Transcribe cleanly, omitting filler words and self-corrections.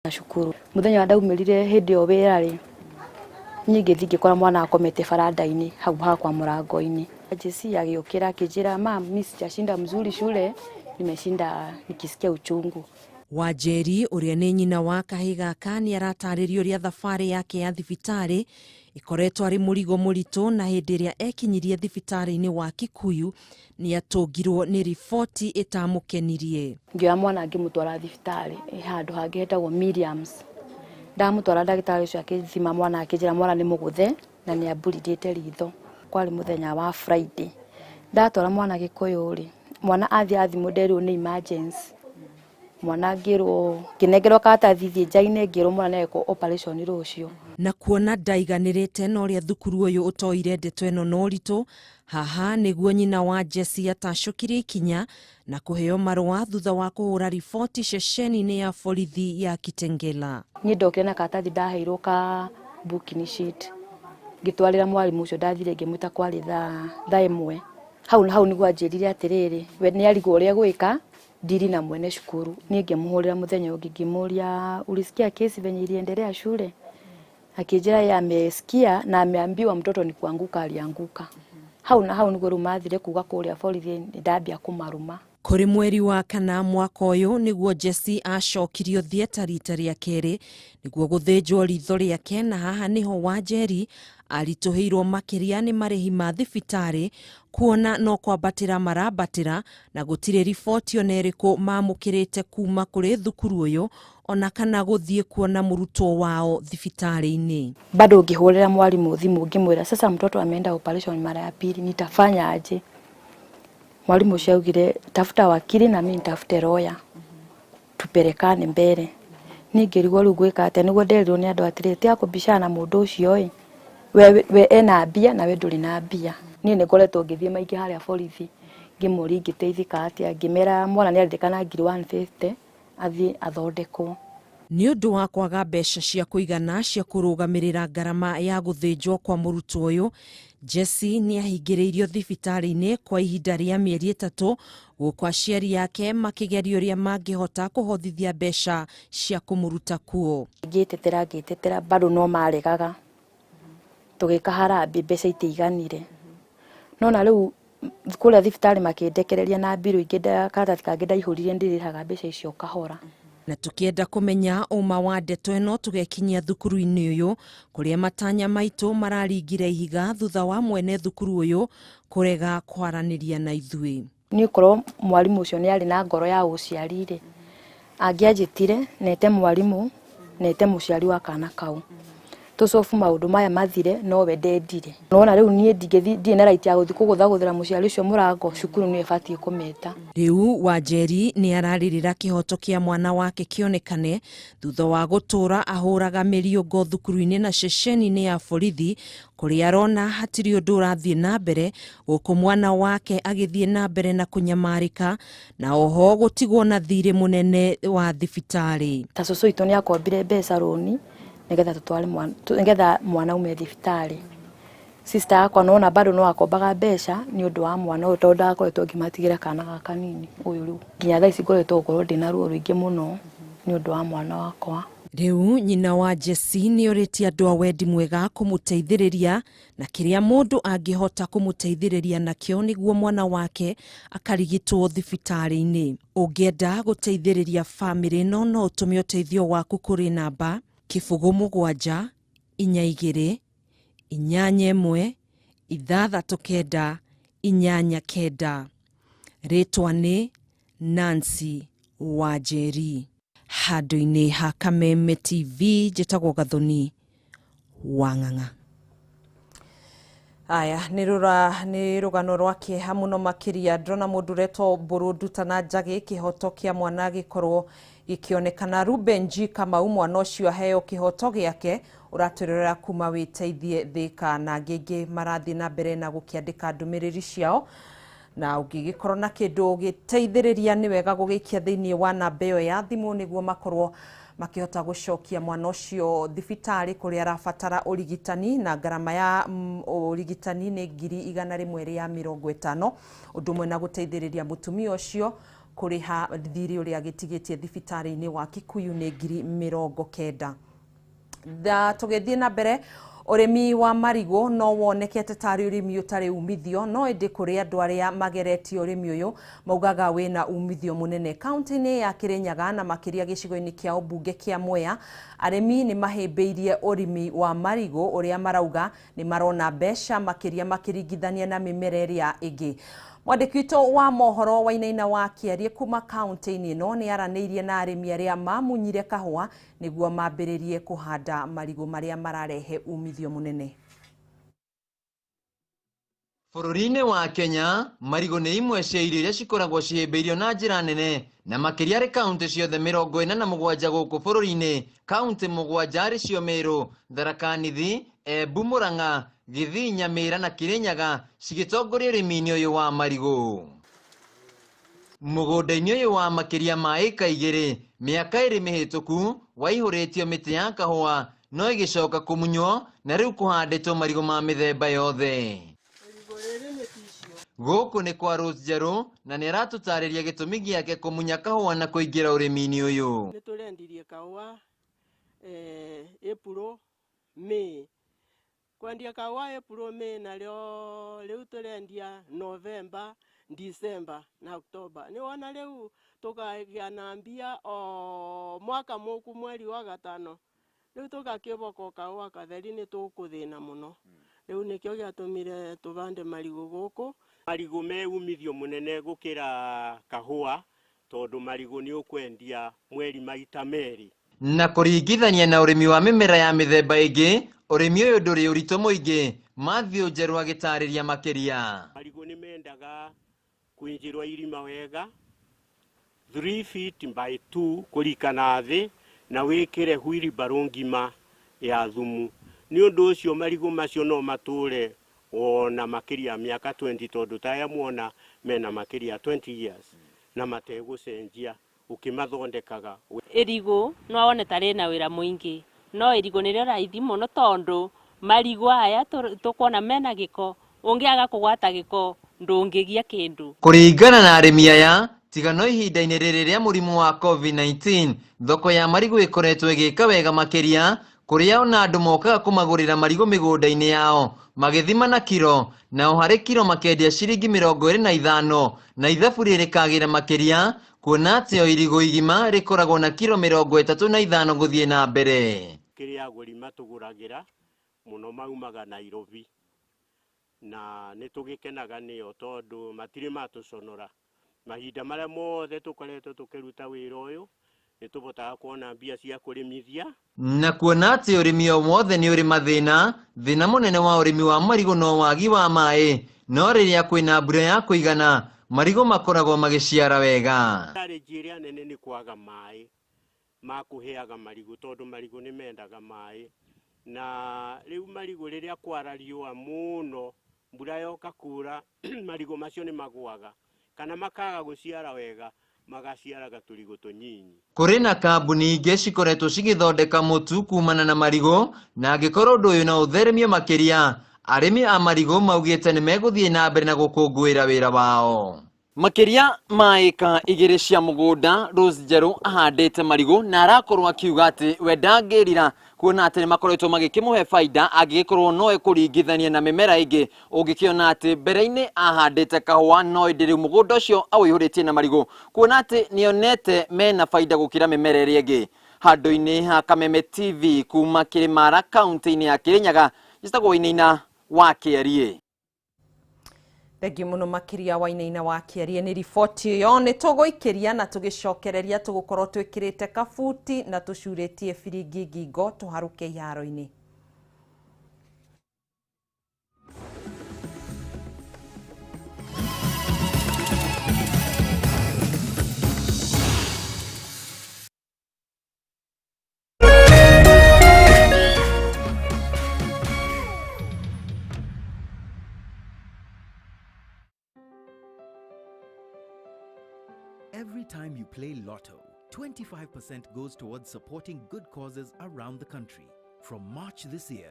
Na cukuru muthenya wa ndaumĩrire hĩndĩ ĩyo wĩra rĩ, niĩ ngĩthiĩ ngĩkora mwana akomete baranda-inĩ hau hakwa mũrango-inĩ. Jesse agĩũkĩra akĩnjĩra, "Mam, mi sijashinda mzuri shule, nimeshinda nikisikia uchungu." Wanjeri ũrĩa nĩ nyina wa kahĩ gaka nĩ aratarĩria ũrĩa thabarĩ yake ya thibitarĩ ĩkoretwo arĩ mũrigo mũritũ, na hĩndĩ ĩrĩa ekinyirie thibitarĩ-inĩ wa Kikuyu nĩ atũngirwo nĩ riboti ĩtamũkenirie. Ngĩoya mwana ngĩmũtwara thibitarĩ handũ hangĩ hetagwo Miriams. Ndamũtwara, ndagĩtarĩ ũcio akĩthima mwana, akĩnjĩra mwana nĩ mũgũthe na nĩ amburirĩte ritho. Kwarĩ mũthenya wa Friday. Ndatwara mwana Gĩkũyũ rĩ, mwana athiĩ athimwo nderirwo nĩ emergency. Mwana ngĩrwo, ngĩnengerwo karatathi thiĩ nja-inĩ, ngĩrwo mwana nĩ ekwo operation rũciũ. Na kuona ndaiganĩrĩte na ũrĩa thukuru ũyũ ũtoire ndeto ĩno na ũritũ, haha nĩguo nyina wa Jesse atacũkirie ikinya na kũheo marũa thutha wa kũhũra riboti ceceni-inĩ ya borithi ya Kitengela. Niĩ ndokire na karatathi ndaheirwo ka booking sheet, ngĩtwarĩra mwarimũ ũcio. Ndathire ngĩmwĩta, kwarĩ thaa 1 hau na hau nĩguo anjĩrire atĩrĩrĩ, we nĩ arigwo ũrĩa gwĩka ndiri na mwene cukuru. Niĩ ngĩmũhũrĩra mũthenya ũngĩ, ngĩmũria, "Ulisikia kesi venye iliendelea shule?" Akĩnjĩra yeye amesikia na ameambiwa mtoto ni kuanguka alianguka. Hau na hau nĩguo rĩu mathire kuga kũrĩa borithi nĩ ndambia kũmarũma. Kũrĩ mweri wa kana mwaka ũyũ nĩguo Jesse acokirio thieta rita rĩa kerĩ nĩguo gũthĩnjwo ritho rĩake, na haha nĩho Wanjeri aritũhĩirwo makĩria nĩ marĩhi ma thibitarĩ, kuona no kwambatĩra marambatĩra na gũtirĩ riboti ona ĩrĩkũ mamũkĩrĩte kuma kũrĩ thukuru ũyũ ona kana gũthiĩ kuona mũrutwo wao thibitarĩ-inĩ. Bado ngĩhũrĩra mwarimũ thimũ, ngĩmwĩra, "Sasa mtoto ameenda operation mara ya pili, nitafanya aje?" Mwalimu ũcio augire, "Tafuta wakili na mimi nitafute lawyer, tupelekane mbele." Niĩ ngĩrigwo rĩu ngwĩka atĩa. Nĩguo nderirwo nĩ andũ atĩrĩ, tiga kũbicana na mũndũ ũcio ĩ, we ena mbia na we ndũrĩ na mbia. Niĩ nĩ ngoretwo ngĩthiĩ maingĩ harĩa borithi, ngĩmũria ingĩteithĩka atĩa, ngĩmera mwana nĩ arendekana ngiri 150 athiĩ athondekwo. Nĩ ũndũ wa kwaga mbeca cia kũigana cia kũrũgamĩrĩra ngarama ya gũthĩnjwo kwa mũrutwo ũyũ, Jesse nĩ ahingĩrĩirio thibitarĩ-inĩ kwa ihinda rĩa mĩeri 3, gũkũ aciari ake makĩgeria ũrĩa mangĩhota kũhothithia mbeca cia kũmũruta kuo. Ngĩtetera, ngĩtetera, bado no maregaga. Tũgĩka harambĩ, mbeca itiiganire, no na rĩu kũrĩa thibitarĩ makĩndekereria na mbirũ ingĩ, karatathi kangĩ ndaihũririe ndĩrĩhaga mbeca icio kahora. Na tũkĩenda kũmenya ũma wa ndeto ĩno, tũgekinyia thukuru-inĩ ũyũ kũrĩa matanya maitũ mararingire ihiga thutha wa mwene thukuru ũyũ kũrega kwaranĩria na ithuĩ. Niĩ korwo mwarimũ ũcio nĩ arĩ na ngoro ya ũciari rĩ, angĩanjĩtire nete mwarimũ, nete mũciari wa kana kau, tũcobu maũndũ maya mathire, no we ndendire. Nona rĩu niĩ ndingĩthiĩ, ndirĩ na right ya gũthiĩ kũgũthagũthĩra mũciari ũcio mũrango. Cukuru nĩyo ĩbatiĩ kũmeta. Rĩu Wanjeri nĩ ararĩrĩra kĩhoto kĩa mwana wake kĩonekane thutha wa gũtũra ahũraga mĩriũngo thukuru-inĩ na ceceni-inĩ ya borithi, kũrĩa arona hatirĩ ũndũ ũrathiĩ na mbere, gũkũ mwana wake agĩthiĩ na mbere na kũnyamarĩka na oho gũtigwo na thirĩ mũnene wa thibitarĩ. Ta cũcũ witũ nĩ akombire mbeca rũni nĩgetha tũtware mwana, nĩgetha mwana aume thibitarĩ. Sister yakwa nona bado no akombaga mbeca nĩ ũndũ wa mwana ũyũ, tondũ ndakoretwo ngĩmatigĩra kana gaka kanini ũyũ. Rĩu nginya thaa ici ngoretwo gũkorwo ndĩna ruo rũingĩ mũno nĩ ũndũ wa mwana wakwa. Rĩu nyina wa Jesse nĩ orĩtie andũ a wendi mwega kũmũteithĩrĩria na kĩrĩa mũndũ angĩhota kũmũteithĩrĩria nakĩo nĩguo mwana wake akarigitwo thibitarĩ-inĩ. Ũngĩenda gũteithĩrĩria bamĩrĩ ĩno, no ũtũme ũteithio waku kũrĩ namba 0742 816989. Rĩtwa nĩ Nancy Wanjeri. Handũ-inĩ ha Kameme TV, njĩtagwo Gathoni Wang'ang'a. Aya nĩ rũra nĩ rũgano rwa kĩeha mũno makĩria. Ndĩrona mũndũ ũretwo Mbũrũ Nduta na Njagĩ, kĩhoto kĩa mwana gĩkorwo gĩkĩonekana. Ruben G Kamau, mwana ũcio aheo kĩhoto gĩake. Ũratwĩrorera kuma wĩteithie Thĩka, na angĩ aingĩ marathiĩ na mbere na gũkĩandĩka ndũmĩrĩri ciao, na ũngĩgĩkorwo na kĩndũ ũgĩteithĩrĩria, nĩ wega gũgĩikia thĩinĩ wa namba ĩyo ya thimũ nĩguo makorwo makĩhota gũcokia mwana ũcio thibitarĩ kũrĩa arabatara ũrigitani, na ngarama ya ũrigitani nĩ 150,000, ũndũ ũmwe na gũteithĩrĩria mũtumia ũcio. kũrĩha thirĩ ũrĩa agĩtigĩtie thibitarĩ-inĩ wa Kikuyu nĩ 90,000. Tũgĩthiĩ na mbere, ũrĩmi wa marigũ no wonekete tarĩ ũrĩmi ũtarĩ umithio, no ĩndĩ kũrĩ andũ arĩa mageretie ũrĩmi ũyũ maugaga wĩna umithio mũnene. Kaunti-inĩ ya Kirinyaga na makĩria gĩcigo-inĩ kĩa ũmbunge kĩa Mwea, arĩmi nĩ mahĩmbĩirie ũrĩmi wa marigũ ũrĩa marauga nĩ marona mbeca makĩria makĩringithania na mĩmera ĩrĩa ĩngĩ. Mwandĩki witũ wa mohoro Wainaina wa Kĩarie kuma kaunti-inĩ ĩno nĩ aranĩirie na arĩmi arĩa mamunyire kahũa nĩguo mambĩrĩrie kũhanda marigũ marĩa mararehe umithio mũnene. Bũrũri-inĩ wa Kenya, marigũ nĩ imwe cia irio iria cikoragwo cihĩmbĩirio na njĩra nene na makĩria harĩ kaunti ciothe 47 gũkũ bũrũri-inĩ. Kaunti 7 arĩ cio Meru, Tharaka Nithi, Embu, Murang'a, Gĩthii, Nyamĩra na Kirinyaga cigĩtongoria ũrĩmi-inĩ ũyũ wa marigũ. Mũgũnda-inĩ ũyũ wa makĩria ma ĩka 2 mĩaka 2 mĩhĩtũku waihũrĩtio mĩtĩ ya kahũa no ĩgĩcoka kũmunywo na rĩu kũhandĩtwo marigũ ma mĩthemba yothe. Gũkũ nĩ kwa Rose Njerũ na nĩ aratũtarĩria gĩtũmi gĩake kũmunya kahũa na kũingĩra ũrĩmi-inĩ ũyũ. Nĩ tũrendirie kahũa April, May. Kwendia kahũa April, May narĩo rĩu tũrendia November, December na October. Nĩ wona rĩu tũkagĩa na mbia o mwaka mũku mweri wa gatano. Rĩu tũgakĩboka kahũa katheri nĩ tũkũthĩna mũno. Rĩu nĩkĩo gĩatũmire tũbande marigũ gũkũ. Marigũ me umithio mũnene gũkĩra kahũa tondũ marigũ nĩ ũkwendia mweri maita merĩ. Na kũringithania na ũrĩmi wa mĩmera ya mĩthemba ĩngĩ, ũrĩmi ũyũ ndũrĩ ũritũ mũingĩ. Matthew Njerũ agĩtarĩria makĩria. Marigũ nĩ mendaga kwinjirwo irima wega 3 feet by 2 kũrika na thĩ na wĩkĩre wheelbarrow ngima ya thumu. Nĩ ũndũ ũcio marigũ macio no matũre ona makĩria mĩaka 20 tondũ taya muona mena makĩria 20 years na mategũcenjia ũkĩmathondekaga. Ĩrigũ no wone ta rĩna wĩra mũingĩ, no ĩrigũ nĩrĩo raithi mũno tondũ marigũ aya tũkuona mena gĩko, ũngĩaga kũgwata gĩko ndũngĩgia kĩndũ. Kũringana na arĩmi aya, tiga no ihinda-inĩ rĩrĩ rĩa mũrimũ wa COVID-19, thoko ya marigũ ĩkoretwo ĩgĩka wega makĩria kũrĩa ona andũ mokaga kũmagũrĩra marigũ mĩgũnda-inĩ yao magĩthima na kiro, nao harĩ kiro makendia ciringi 25 na ithabu rĩrĩkagĩra makĩria kuona atĩ o irigũ igima rĩkoragwo na kiro 35 gũthiĩ na mbere. Kĩrĩa agũri matũgũragĩra mũno maumaga Nairobi na nĩ tũgĩkenaga nĩo tondũ matirĩ matũconora. Mahinda marĩa mothe tũkoretwo tũkĩruta wĩra ũyũ nĩ tũbotaga kuona mbia cia kũrĩmithia. Na kuona atĩ ũrĩmi o wothe nĩ ũrĩ mathĩna, thĩna mũnene wa ũrĩmi wa marigũ no wagi wa maĩ, no rĩrĩa kwĩna mbura ya kũigana marigũ makoragwo magĩciara wega. Challenge ĩrĩa nene nĩ kwaga maĩ ma kũheaga marigũ tondũ marigũ nĩ mendaga maĩ, na rĩu marigũ rĩrĩa kwara riũa mũno mbura yoka kura marigũ macio nĩ magũaga kana makaga gũciara wega, magaciaraga tũrigũ tũnyinyi. Kũrĩ na kambuni ingĩ cikoretwo cigĩthondeka mũtu kumana na marigũ, na angĩkorwo ũndũ ũyũ no ũtheremio makĩria, arĩmi a marigũ maugĩte nĩ megũthiĩ na mbere na gũkũngũĩra wĩra wao. Makĩria ma ĩka 2 cia mũgũnda, Rose Njerũ ahandĩte marigũ na arakorwo akiuga atĩ we ndangĩrira kuona atĩ nĩmakoretwo magĩkĩmũhe baida angĩgĩkorwo no ekũringithania na mĩmera ĩngĩ. Ũngĩkĩona atĩ mbere-inĩ ahandĩte kahũa no ĩndĩ rĩu mũgũnda ũcio aũihũrĩtie na marigũ, kuona atĩ nĩonete mena baida gũkĩra mĩmera ĩrĩa ĩngĩ. Handũ-inĩ ha Kameme TV kuma Kĩrĩmara kaunti-inĩ ya Kirinyaga, njĩtagwo Wainaina wa Kĩarie. Thengiũ mũno makĩria Wainaina wa Kĩarie nĩ riboti ĩyo. Nĩ tũgũikĩria na tũgĩcokereria tũgũkorwo twĩkĩrĩte kabuti na tũcurĩtie biringi ngingo tũharũke iharo-inĩ. Every time you play Lotto, 25% goes towards supporting good causes around the country. From March this year,